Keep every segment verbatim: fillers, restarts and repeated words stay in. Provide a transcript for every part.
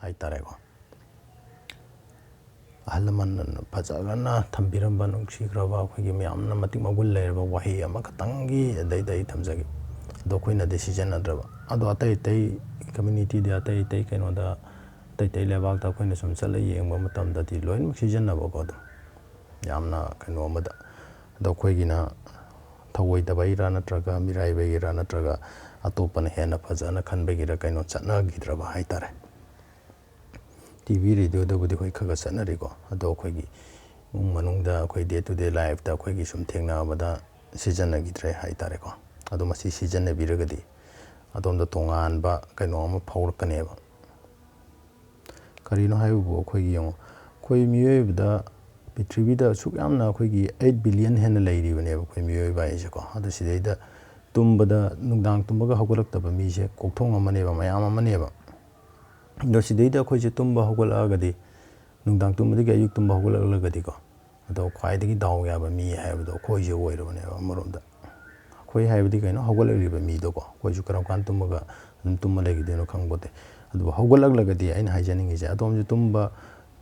ꯍꯥꯏꯇꯥꯔꯦꯀꯣ꯫ ꯑꯍꯜ ꯂꯃꯟꯅ ꯐꯖꯅ ꯊꯝꯕꯤꯔꯝꯕ, ꯅꯨꯡꯁꯤꯈ꯭ꯔꯕ, ꯑꯩꯈꯣꯏꯒꯤ ꯃꯌꯥꯝꯅ ꯃꯇꯤꯛ ꯃꯒꯨꯟ ꯂꯩꯔꯕ ꯋꯥꯍꯩ ꯑꯃꯈꯛꯇꯪꯒꯤ ꯑꯗꯩꯗ ꯑꯩ ꯊꯝꯖꯒꯦ꯫ ꯑꯗꯣ ꯑꯩꯈꯣꯏꯅꯗꯤ ꯁꯤꯖꯤꯟꯅꯗ꯭ꯔꯕ꯫ ꯑꯗꯣ ꯑꯇꯩ ꯑꯇꯩ communityꯗ, ꯑꯇꯩ ꯑꯇꯩ ꯀꯩꯅꯣꯗ, ꯑꯇꯩ ꯑꯇꯩ ꯂꯩꯕꯥꯛꯇ ꯑꯩꯈꯣꯏꯅ ꯁꯨꯝ ꯆꯠꯂ ꯌꯦꯡꯕ ꯃꯇꯝꯗꯗꯤ ꯂꯣꯏꯅꯃꯛ ꯁꯤꯖꯤꯟꯅꯕꯀꯣ꯫ ꯑꯗꯨꯝ ꯌꯥꯝꯅ ꯀꯩꯅꯣ ꯑꯃꯗ꯫ ꯑꯗꯣ ꯑꯩꯈꯣꯏꯒꯤꯅ ꯊꯧꯑꯣꯏꯗꯕꯩꯔꯥ ꯅꯠꯇ꯭ꯔꯒ ꯃꯤꯔꯥꯏꯕꯩꯔꯥ ꯅꯠꯇ꯭ꯔꯒ ꯑꯇꯣꯞꯄꯅ ꯍꯦꯟꯅ ꯐꯖꯅ ꯈꯟꯕꯒꯤꯔ ꯀꯩꯅꯣ ꯆꯠꯅꯈꯤꯗ꯭ꯔꯕ ꯍꯥꯏꯇꯥꯔꯦ꯫ ꯇꯤ ꯚꯤ, ꯔꯦꯗꯤꯑꯣꯗꯕꯨꯗꯤ ꯍꯣꯏ ꯈꯔ ꯈꯔ ꯆꯠꯅꯔꯤꯀꯣ꯫ ꯑꯗꯣ ꯑꯩꯈꯣꯏꯒꯤ ꯏꯃꯨꯡ ꯃꯅꯨꯡꯗ, ꯑꯩꯈꯣꯏ day to day lifeꯇ ꯑꯩꯈꯣꯏꯒꯤ ꯁꯨꯝ ꯊꯦꯡꯅꯕꯗ ꯁꯤꯖꯤꯟꯅꯈꯤꯗ꯭ꯔꯦ ꯍꯥꯏꯇꯥꯔꯦꯀꯣ꯫ ꯑꯗꯣ ꯃꯁꯤ ꯁꯤꯖꯤꯟꯅꯕꯤꯔꯒꯗꯤ ꯑꯗꯣꯝꯗ ꯇꯣꯉꯥꯟꯕ ꯀꯩꯅꯣ ꯑꯃ ꯐꯥꯎꯔꯛꯀꯅꯦꯕ꯫ ꯀꯔꯤꯅꯣ ꯍꯥꯏꯕꯕꯨ, ꯑꯩꯈꯣꯏꯒꯤ ꯌꯦꯡꯉꯣ, ꯑꯩꯈꯣꯏ ꯃꯤꯑꯣꯏꯕꯗ, ꯄ꯭ꯔꯤꯊꯤꯕꯤꯗ ꯑꯁꯨꯛ ꯌꯥꯝꯅ ꯑꯩꯈꯣꯏꯒꯤ eight billion ꯍꯦꯟꯅ ꯂꯩꯔꯤꯕꯅꯦꯕ ꯑꯩꯈꯣꯏ ꯃꯤꯑꯣꯏꯕ ꯍꯥꯏꯁꯦꯀꯣ꯫ ꯑꯗꯣ ꯁꯤꯗꯩꯗ ꯇꯨꯝꯕꯗ, ꯅꯨꯡꯗꯥꯡ ꯇꯨꯝꯕꯒ ꯍꯧꯒꯠꯂꯛꯇꯕ ꯃꯤꯁꯦ ꯀꯣꯛꯊꯣꯡ ꯑꯃꯅꯦꯕ, ꯃꯌꯥꯝ ꯑꯃꯅꯦꯕ꯫ ꯑꯗꯣ ꯁꯤꯗꯩꯗ ꯑꯩꯈꯣꯏꯁꯦ ꯇꯨꯝꯕ ꯍꯧꯒꯠꯂꯛꯑꯒꯗꯤ, ꯅꯨꯡꯗꯥꯡ ꯇꯨꯝꯕꯗꯒꯤ ꯑꯌꯨꯛ ꯇꯨꯝꯕ ꯍꯧꯒꯠꯂꯛꯂꯒꯗꯤꯀꯣ, ꯑꯗꯣ ꯈ꯭ꯋꯥꯏꯗꯒꯤ ꯗꯥꯎ ꯌꯥꯕ ꯃꯤ ꯍꯥꯏꯕꯗꯣ ꯑꯩꯈꯣꯏꯁꯦ ꯑꯣꯏꯔꯕꯅꯦꯕ ꯑꯃꯔꯣꯝꯗ꯫ ꯑꯩꯈꯣꯏ ꯍꯥꯏꯕꯗꯤ ꯀꯩꯅꯣ? ꯍꯧꯒꯠꯂꯛꯂꯤꯕ ꯃꯤꯗꯣꯀꯣ꯫ ꯑꯩꯈꯣꯏꯁꯨ ꯀꯔꯝ ꯀꯥꯟꯗ ꯇꯨꯝꯃꯒ ꯑꯗꯨꯝ ꯇꯨꯝꯃ ꯂꯩꯈꯤꯗꯣꯏꯅꯣ ꯈꯪꯄꯣꯠꯇꯦ꯫ ꯑꯗꯨꯕꯨ ꯍꯧꯒꯠꯂꯛꯂꯒꯗꯤ, ꯑꯩꯅ ꯍꯥꯏꯖꯅꯤꯡꯉꯤꯁꯦ, ꯑꯗꯣꯝꯁꯦ ꯇꯨꯝꯕ,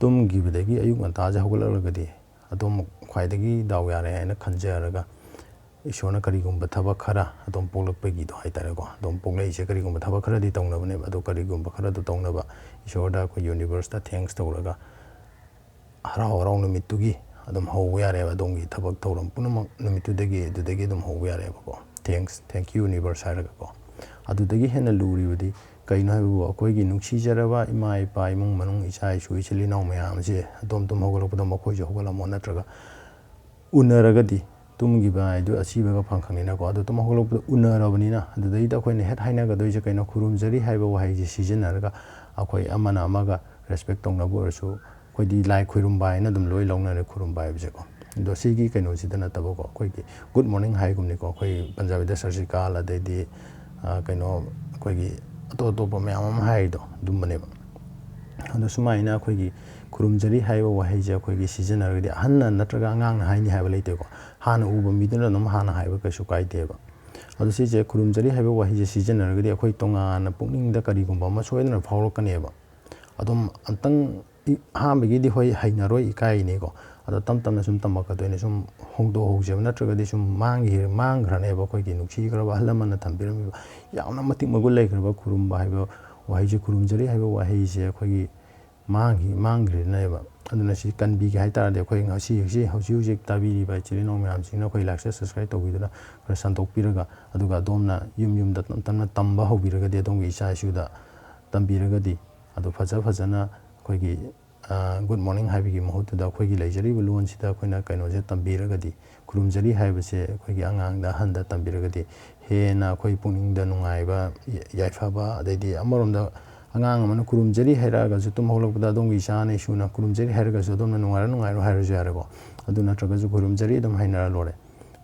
ꯇꯨꯝꯈꯤꯕꯗꯒꯤ ꯑꯌꯨꯛ ꯉꯟꯇꯥꯁꯦ ꯍꯧꯒꯠꯂꯛꯂꯒꯗꯤ ꯑꯗꯣꯝ ꯈ꯭ꯋꯥꯏꯗꯒꯤ ꯗꯥꯎ ꯌꯥꯔꯦ ꯍꯥꯏꯅ ꯈꯟꯖꯔꯒ, ꯏꯁꯣꯔꯅ ꯀꯔꯤꯒꯨꯝꯕ ꯊꯕꯛ ꯈꯔ ꯑꯗꯣꯝ ꯄꯣꯛꯂꯛꯄꯒꯤꯗꯣ ꯍꯥꯏꯇꯥꯔꯦꯀꯣ, ꯑꯗꯣꯝ ꯄꯣꯛꯂꯛꯏꯁꯦ ꯀꯔꯤꯒꯨꯝꯕ ꯊꯕꯛ ꯈꯔꯗꯤ ꯇꯧꯅꯕꯅꯦꯕ꯫ ꯑꯗꯣ ꯀꯔꯤꯒꯨꯝꯕ ꯈꯔꯗꯣ ꯇꯧꯅꯕ ꯏꯁꯣꯔꯗ ꯑꯩꯈꯣꯏ universeꯇ thanks ꯇꯧꯔꯒ, ꯍꯔꯥꯎ ꯍꯔꯥꯎ ꯅꯨꯃꯤꯠꯇꯨꯒꯤ ꯑꯗꯨꯝ ꯍꯧꯕ ꯌꯥꯔꯦꯕ꯫ ꯑꯗꯣꯝꯒꯤ ꯊꯕꯛ ꯊꯧꯔꯝ ꯄꯨꯝꯅꯃꯛ ꯅꯨꯃꯤꯠꯇꯨꯗꯒꯤ, ꯑꯗꯨꯗꯒꯤ ꯑꯗꯨꯝ ꯍꯧꯕ ꯌꯥꯔꯦꯕꯀꯣ꯫ Thanks, thank you universe ꯍꯥꯏꯔꯒꯀꯣ꯫ ꯑꯗꯨꯗꯒꯤ ꯍꯦꯟꯅ ꯂꯨꯔꯤꯕꯗꯤ ꯀꯩꯅꯣ ꯍꯥꯏꯕꯕꯨ, ꯑꯩꯈꯣꯏꯒꯤ ꯅꯨꯡꯁꯤꯖꯔꯕ ꯏꯃꯥ ꯏꯄꯥ, ꯏꯃꯨꯡ ꯃꯅꯨꯡ, ꯏꯆꯥ ꯏꯁꯨ, ꯏꯆꯤꯜ ꯏꯅꯥꯎ ꯃꯌꯥꯝꯁꯦ ꯑꯗꯣꯝ ꯇꯨꯝ ꯍꯧꯒꯠꯂꯛꯄꯗ ꯃꯈꯣꯏꯁꯨ ꯍꯧꯒꯠꯂꯝꯃꯣ, ꯅꯠꯇ꯭ꯔꯒ ꯎꯅꯔꯒꯗꯤ, ꯇꯨꯝꯈꯤꯕ ꯍꯥꯏꯗꯨ ꯑꯁꯤꯕꯒ ꯐꯪꯈꯛꯅꯤꯅꯀꯣ꯫ ꯑꯗꯨ ꯇꯨꯝ ꯍꯧꯒꯠꯂꯛꯄꯗ ꯎꯅꯔꯕꯅꯤꯅ, ꯑꯗꯨꯗꯩꯗ ꯑꯩꯈꯣꯏꯅ ꯍꯦꯛ ꯍꯥꯏꯅꯒꯗꯣꯏꯁꯦ ꯀꯩꯅꯣ? "ꯈꯨꯔꯨꯝꯖꯔꯤ" ꯍꯥꯏꯕ ꯋꯥꯍꯩꯁꯦ ꯁꯤꯖꯤꯟꯅꯔꯒ ꯑꯩꯈꯣꯏ ꯑꯃꯅ ꯑꯃꯒ respect ꯇꯧꯅꯕ ꯑꯣꯏꯔꯁꯨ, ꯑꯩꯈꯣꯏꯗꯤ ꯂꯥꯏ ꯈꯨꯔꯨꯝꯕ ꯍꯥꯏꯅ ꯑꯗꯨꯝ ꯂꯣꯏ ꯂꯧꯅꯔꯦ ꯈꯨꯔꯨꯝꯕ ꯍꯥꯏꯕꯁꯦꯀꯣ꯫ ꯑꯗꯣ ꯁꯤꯒꯤ ꯀꯩꯅꯣꯁꯤꯗ ꯅꯠꯇꯕꯀꯣ, ꯑꯩꯈꯣꯏꯒꯤ good morning ꯍꯥꯏꯒꯨꯝꯅꯤꯀꯣ, ꯑꯩꯈꯣꯏ ꯄꯟꯖꯥꯕꯤꯗ ꯁꯠ ꯁ꯭ꯔꯤ ꯑꯀꯥꯜ, ꯑꯗꯩꯗꯤ, ꯑ, ꯀꯩꯅꯣ, ꯑꯩꯈꯣꯏꯒꯤ ꯑꯇꯣꯞ ꯑꯇꯣꯞꯄ ꯃꯌꯥꯝ ꯑꯃ ꯍꯥꯏꯔꯤꯗꯣ ꯑꯗꯨꯝꯕꯅꯦꯕ꯫ ꯑꯗꯣ ꯁꯨꯃꯥꯏꯅ ꯑꯩꯈꯣꯏꯒꯤ "ꯈꯨꯔꯨꯝꯖꯔꯤ" ꯍꯥꯏꯕ ꯋꯥꯍꯩꯁꯦ ꯑꯩꯈꯣꯏꯒꯤ ꯁꯤꯖꯤꯟꯅꯔꯒꯗꯤ, ꯑꯍꯟꯅ ꯅꯠꯇ꯭ꯔꯒ ꯑꯉꯥꯡꯅ ꯍꯥꯏꯅꯤ ꯍꯥꯏꯕ ꯂꯩꯇꯦꯀꯣ, ꯍꯥꯟꯅ ꯎꯕ ꯃꯤꯗꯨꯅ ꯑꯗꯨꯝ ꯍꯥꯟꯅ ꯍꯥꯏꯕ ꯀꯩꯁꯨ ꯀꯥꯏꯗꯦꯕ꯫ ꯑꯗꯣ ꯁꯤꯁꯦ "ꯈꯨꯔꯨꯝꯖꯔꯤ" ꯍꯥꯏꯕ ꯋꯥꯍꯩꯁꯦ ꯁꯤꯖꯤꯟꯅꯔꯒꯗꯤ ꯑꯩꯈꯣꯏ ꯇꯣꯉꯥꯟꯅ ꯄꯨꯛꯅꯤꯡꯗ ꯀꯔꯤꯒꯨꯝꯕ ꯑꯃ ꯁꯣꯏꯗꯅ ꯐꯥꯎꯔꯛꯀꯅꯦꯕ꯫ ꯑꯗꯨꯝ ꯑꯝꯇꯪ ꯏ-, ꯑꯍꯥꯟꯕꯒꯤꯗꯤ ꯍꯣꯏ ꯍꯩꯅꯔꯣꯏ, ꯏꯀꯥꯏꯅꯤꯀꯣ꯫ ꯑꯗꯣ ꯇꯞ ꯇꯞꯅ ꯁꯨꯝ ꯇꯝꯃꯛꯀꯗꯣꯏꯅꯤ꯫ ꯁꯨꯝ ꯍꯣꯡꯗꯣꯛꯍꯧꯁꯦꯕ, ꯅꯠꯇ꯭ꯔꯒꯗꯤ ꯁꯨꯝ ꯃꯥꯡꯈꯤ-, ꯃꯥꯡꯈ꯭ꯔꯅꯦꯕ꯫ ꯑꯩꯈꯣꯏꯒꯤ ꯅꯨꯡꯁꯤꯈ꯭ꯔꯕ ꯑꯍꯜ ꯂꯃꯟꯅ ꯊꯝꯕꯤꯔꯝꯃꯤꯕ ꯌꯥꯝꯅ ꯃꯇꯤꯛ ꯃꯒꯨꯟ ꯂꯩꯈ꯭ꯔꯕ ꯈꯨꯔꯨꯝꯕ ꯍꯥꯏꯕ ꯋꯥꯍꯩꯁꯦ, ꯈꯨꯔꯨꯝꯖꯔꯤ ꯍꯥꯏꯕ ꯋꯥꯍꯩꯁꯦ ꯑꯩꯈꯣꯏꯒꯤ ꯃꯥꯡꯈꯤ-, ꯃꯥꯡꯈ꯭ꯔꯦꯅꯦꯕ꯫ ꯑꯗꯨꯅ ꯁꯤ ꯀꯟꯕꯤꯒꯦ ꯍꯥꯏ ꯇꯥꯔꯗꯤ ꯑꯩꯈꯣꯏ ꯉꯁꯤ ꯍꯧꯖꯤꯛ, ꯍꯧꯖꯤꯛ ꯍꯧꯖꯤꯛ ꯇꯥꯕꯤꯔꯤꯕ ꯏꯆꯤꯜ ꯏꯅꯥꯎ ꯃꯌꯥꯝꯁꯤꯡꯅ ꯑꯩꯈꯣꯏ like, share, subscribe ꯇꯧꯕꯤꯗꯨꯅ ꯈꯔ ꯁꯟꯗꯣꯛꯄꯤꯔꯒ, ꯑꯗꯨꯒ ꯑꯗꯣꯝꯅ ꯌꯨꯝ ꯌꯨꯝꯗ ꯇꯞ ꯇꯞꯅ ꯇꯝꯕ ꯍꯧꯕꯤꯔꯒꯗꯤ, ꯑꯗꯣꯝꯒꯤ ꯏꯆꯥ ꯏꯁꯨꯗ ꯇꯝꯕꯤꯔꯒꯗꯤ, ꯑꯗꯨ ꯐꯖ ꯐꯖꯅ ꯑꯩꯈꯣꯏꯒꯤ, ꯑ, good morning ꯍꯥꯏꯕꯒꯤ ꯃꯍꯨꯠꯇꯨꯗ ꯑꯩꯈꯣꯏꯒꯤ ꯂꯩꯖꯔꯤꯕ ꯂꯣꯟꯁꯤꯗ ꯑꯩꯈꯣꯏꯅ ꯀꯩꯅꯣꯁꯦ ꯇꯝꯕꯤꯔꯒꯗꯤ, ꯈꯨꯔꯨꯝꯖꯔꯤ ꯍꯥꯏꯕꯁꯦ ꯑꯩꯈꯣꯏꯒꯤ ꯑꯉꯥꯡꯗ, ꯑꯍꯟꯗ ꯇꯝꯕꯤꯔꯒꯗꯤ ꯍꯦꯟꯅ ꯑꯩꯈꯣꯏ ꯄꯨꯛꯅꯤꯡꯗ ꯅꯨꯡꯉꯥꯏꯕ, ꯌꯥꯏꯐꯕ, ꯑꯗꯩꯗꯤ ꯑꯃꯔꯣꯝꯗ ꯑꯉꯥꯡ ꯑꯃꯅ ꯈꯨꯔꯨꯝꯖꯔꯤ ꯍꯥꯏꯔꯛꯑꯒꯁꯨ, ꯇꯨꯝ ꯍꯧꯒꯠꯂꯛꯄꯗ ꯑꯗꯣꯝꯒꯤ ꯏꯆꯥꯅ ꯏꯁꯨꯅ ꯈꯨꯔꯨꯝꯖꯔꯤ ꯍꯥꯏꯔꯒꯁꯨ ꯑꯗꯣꯝꯅ ꯅꯨꯡꯉꯥꯏꯔꯣ, ꯅꯨꯡꯉꯥꯏꯔꯣ ꯍꯥꯏꯔꯁꯨ ꯌꯥꯔꯦꯀꯣ꯫ ꯑꯗꯨ ꯅꯠꯇ꯭ꯔꯒꯁꯨ ꯈꯨꯔꯨꯝꯖꯔꯤ ꯑꯗꯨꯝ ꯍꯥꯏꯅꯔ ꯂꯣꯏꯔꯦ꯫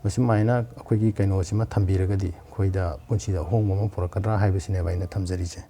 ꯃꯁꯨꯃꯥꯏꯅ ꯑꯩꯈꯣꯏꯒꯤ ꯀꯩꯅꯣꯁꯤꯃ ꯊꯝꯕꯤꯔꯒꯗꯤ ꯑꯩꯈꯣꯏꯗ ꯄꯨꯟꯁꯤꯗ ꯑꯍꯣꯡꯕ ꯑꯃ ꯄꯨꯔꯛꯀꯗ꯭ꯔꯥ ꯍꯥꯏꯕꯁꯤꯅꯦꯕ ꯑꯩꯅ ꯊꯝꯖꯔꯤꯁꯦ꯫